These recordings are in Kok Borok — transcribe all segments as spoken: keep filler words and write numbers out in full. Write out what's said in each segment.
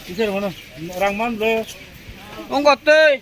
Kiser mano? Rang man bro. Ongkotwi.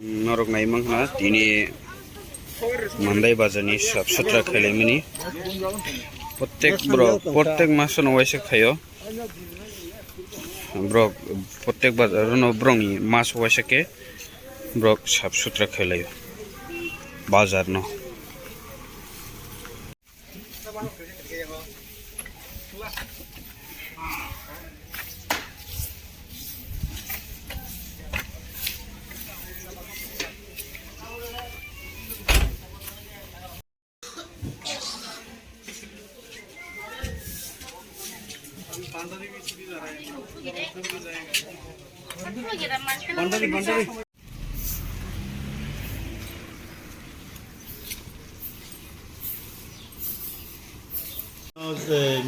Norok nai mankha tini Mandai bazar ni sap sutra khailaimani. Protek borok, protek masono waisa khaio. Borok protek bazar no borok ni mas waisa khe borok sap sutra khailaio bazar no.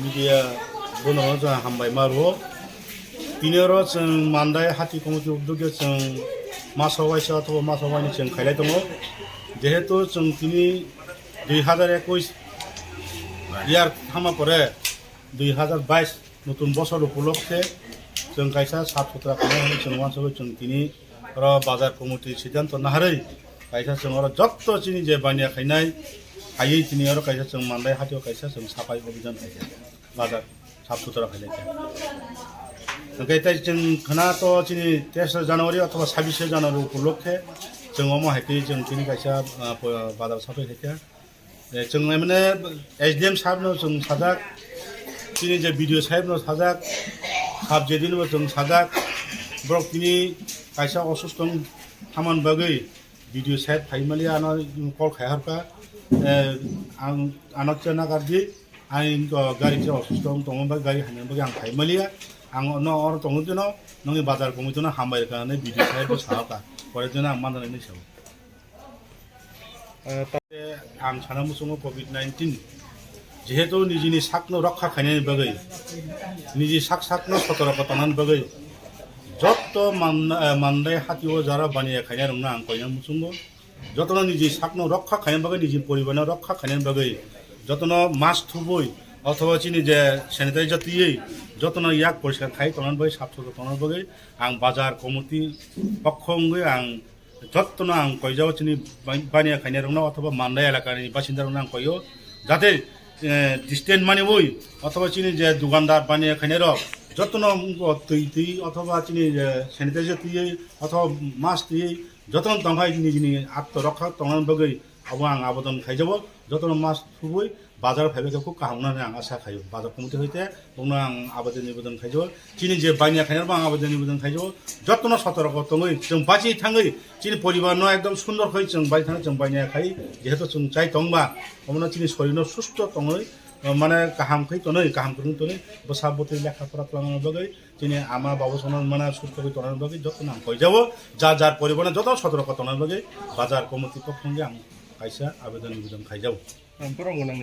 Media bono chwng hambai ma rwo. Tini oro chwng Mandai Hati Committee uddogyo chwng masa waisa othoba masa waini chwng khailai tongo. Jehetu chwng tini dui hazar ekush year thama pore dui hazar bais notun bosor upolokhe chwng kaisa sap sutra khainai hwnwi chwng uansugwi chwng tini oro bazar committee siddhanto naharwi kaisa chwng oro jotto chini je baniya khainai, haiwi tini oro kaisa chwng Mandai Hatio kaisa chwng sapai obhijan khaikha, bazar sap sutra khainai khe. Hwnkhe tei chwng khna to chini teis January othoba sabbish January upolokhe chwng omo hai twi chwng tini kaisa, ah, po-, bazar sapai khaikha. Eh, chwng mane S D M saheb no chwng sajak, chini je B D O saheb no sajak, sub jedin bo chwng sajak, borok tini kaisa osusto wng thaman bagwi B D O saheb phai maliya ano call khai harkha, eh, ang ano chena gardi, ang, oh, gari che osusto wng tongma bagwi gari haina bagwi ang phai maliya, ang no oro tongwi dino, nongni bazar committee no hambai rwkha hinwi B D O saheb bo saharkha, pore dino ang manjani hinwi sao. Ang sana muchungo covid nineteen, jehetu nijini sakno rokha khainani bagwi, niji sak sakno sotoroko tongnani bagwi, jotto man-, eh, Mandai Hatio jara baniya khainai rokno ang koina muchungo, jotono niji sakno rokha khainani bagwi, niji poribarno rokha khainani bagwi, jotono mask thubui othoba chini je sanitizer twiwi, jotono yak poriskar khai tongnani bagwi, sap sotor tongnani bagwi ang bazar committee pokho wngwi ang jottono ang koijao chini bai-, baniya khainai rokno othoba Mandai elakani basinda rokno ang koio, jate, eh, distance maniwi othoba chini je dukandar baniya khainai rok jottono twi twi othoba chini je sanitizer twiwi othoba mask twiwi jottono tongkhai nijini atto rokha tongnani bagwi abo ang abodon khaijabo, jottono mask thubui bazar phaibai khe khub kaham wngnani ang asa khaio. Bazar committee hoite bongno ang abodon nibodon khaijao. Chini je baniya khainai rokbo ang abodon nibodon khaijao. Jottono sotoroko tongwi chwng bachi thangwi chini poribarno ekdom sundor khe chwng bai thangwi chwng baniya khai jehetu chwng chai tongba omono chini sorirno susto tongwi, mane kaham khe tonwi kaham kwrwng tonwi bwsa bwtwi lekha pora twlangna bagwi chini ama babu sono mane susto khe tongnani bagwi jottono ang koijao. Jar jar poribarno jottono sotoroko tongnani bagwi bazar committee pokho hwnwi ang kaisa abodon nibodon khaijao. Ang borok bo nang